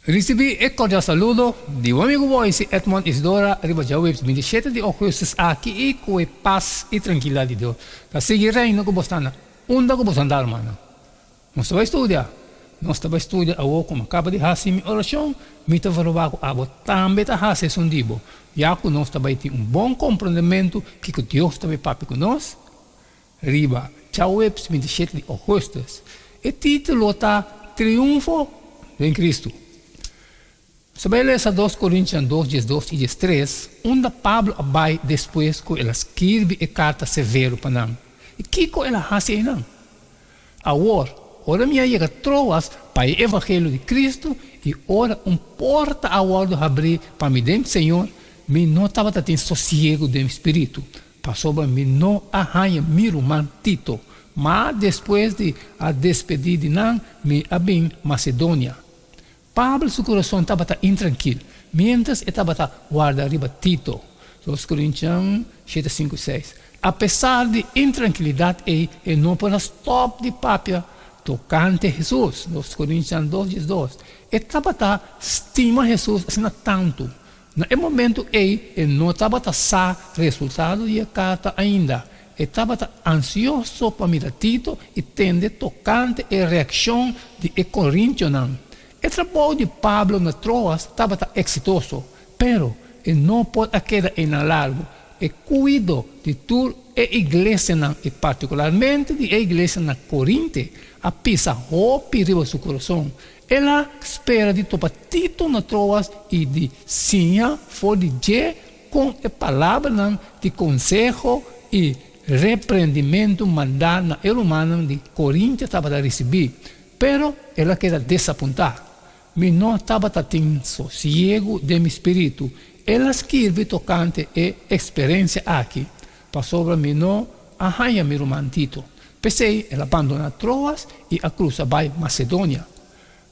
Risibí e kordial saludo di bo amigu Boyce Edmond Isidora riba djaweps 27 di ougùstùs aki i ku e pas i trankilidat di Dios ta sigui reina ku bo sta na unda ku bo ta anda rumannan. Nos ta bai studia. Nos ta bai studia awor ku mi a kaba di hasi mi orashon, mi ta verwagt ku abo tambe ta hasi esun di bo, ya ku nos ta bai tin un bon komprondementu kiko Dios ta bai papia ku nos riba djaweps 27 di ougùstùs. E título ta Triunfo den Kristu. Nos ta bai lesa 2 Korintian 2, 12 i 13, unda Pablo a bai despues ku el a skirbi e karta severo pa nan, i kiko el a hasi einan. Awor, ora mi a yega Troas pa e evangelio di Cristo i ora un porta a wòrdu habrí pa mi den Señor, mi no tabata tin sosiegu den mi spiritu, pasobra mi no a haña mi ruman Tito. Ma despues di a despedí di nan, mi a bin Masedonia. Pablo su kurason tabata intrankil miéntras e tabata warda riba Tito. 2 Korintian 7, 5, 6. Apesar di intrankilidat ei, e no por a stòp di papia tokante Hesus. 2 Korintian 2, 12. E tabata stima Hesus asina tantu. Na e momentu ei e no tabata sa resultado di e karta ainda. E tabata ansioso pa mira Tito i tende tokante e reakshon di e korintionan. E trabou di Pablo na Troas tabata eksitoso, pero e no por a keda einan largu. E kuido di tur e iglesianan i partikularmente di e iglesia na Korinte a pisa hopi riba su kurason. El a spera di topa Tito na Troas i di siña for di dje kon e palabranan di konseho i reprendimentu mandá na e rumannan di Korintia tabata risibí. Pero el a keda desapuntá. Mi no tabata tin sosiegu den mi spiritu, el a skirbi tokante e eksperensia aki, pasobra mi no a haña mi ruman Tito. P'esei el a bandoná Troas i a krusa bai Masedonia.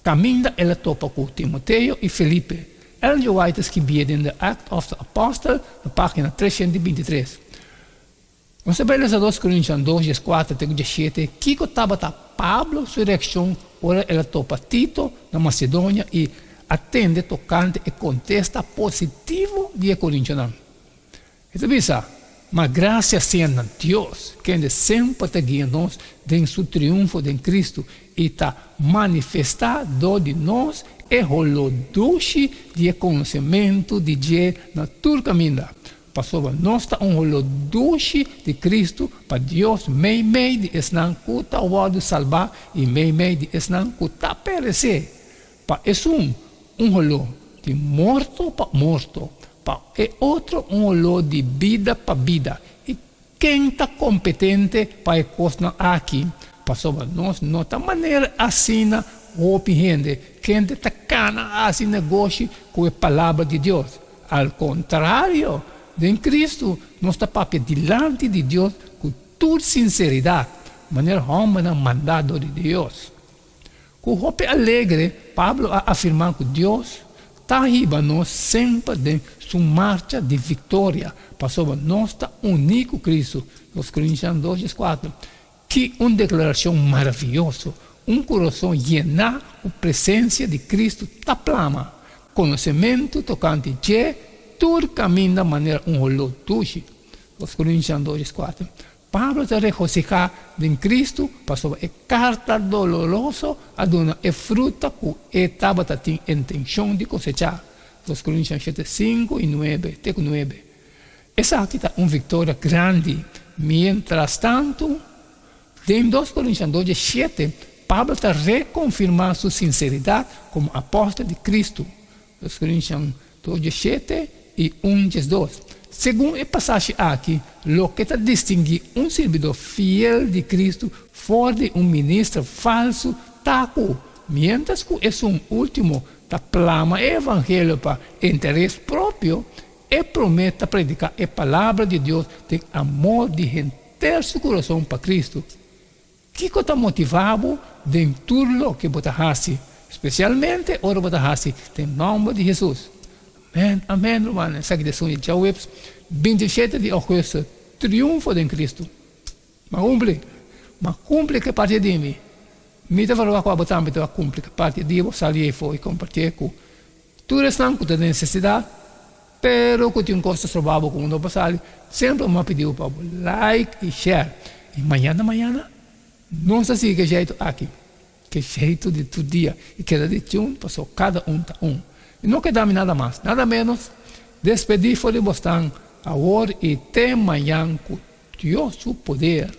Kaminda el a topa ku Timoteo i Felipe. Ellen G. White ta skibié den The Act of the Apostle na página 323. Nos ta bai lesa 2 Korintian 2, 14 te ku 17 kiko tabata Pablo su reakshon ora el a topa Tito na Masedonia i a tende tokante e kontesta positivo di e korintionan. E ta bisa, Ma grasia sea na Dios, kende semper ta guia nos den su triunfo den Kristu i ta manifestá dor di nos e holó dushi di e konosementu di dje na tur kaminda. Pasobra nos ta un holó dushi di Kristu pa Dios meimei di esnan ku ta wòrdu salbá i meimei di esnan ku ta peresé. Pa esun, un holó di morto pa morto, pa e otro un holó di bida pa bida. I ken ta kompetente pa e kosnan aki? Pasobra nos no ta manera asina hopi hende, kende ta kana hasi negoshi ku e Palabra di Dios. Al kontrario, den Kristu nos ta papia dilanti di Dios ku tur sinseridat, manera hòmbernan mandá dor di Dios. Ku hopi alegre, Pablo a afirmá ku Dios ta hiba nos semper den su marcha di viktoria, pasobra nos ta uní ku Kristu. 2 Korintian 2, 14. Ki un deklarashon maravioso! Un kurason yená ku presensia di Kristu ta plama konosementu tokante dje tur kaminda manera un holó dushi. 2 Korintian 2, 14. Pablo ta regosihá den Kristu pasobra e karta doloroso a duna e fruta ku e tabata tin intenshon di kosechá. 2 Korintian 7, 5 i 9 te ku 9. Esaki ta un viktoria grandi. Mientrastantu, den 2 Korintian 2, 7, Pablo ta rekonfirmá su sinseridat komo apòstel di Kristu. 2 Korintian 2, 7 i 1, 2. Segun e pasashi aki, loke ta distinguí un sirbidó fiel di Kristu for di un minister falsu ta ku, miéntras ku esun último ta plama e evangelio pa interes propio, e promé ta prediká e Palabra di Dios den amor di henter su kurason pa Kristu. Kiko ta motivá bo den tur loke bo ta hasi, spesialmente ora bo ta hasi den nòmber di Hesus? Amèn, amèn, rumannan. Esaki ta esun di djaweps, 27 di ougùstùs, Triunfo den Kristu. M'a kumpli. M'a kumpli ku e parti di mi. Mi ta verwacht ku abo tambe ta kumpli ku parti di bo, sali efo i kompartié ku tur esnan ku ta den nesesidat, pero ku tin un kos ta stroba bo ku no por sali, semper mi a pidi bo pa bo like i share. I mañana mañana nos ta sigui ku e jeito aki, ku e jeito di tur dia i keda di tune pasobra kada un ta un. I no keda mi nada mas nada menos despedí for di bosnan awor i te mañan ku Dios su poder.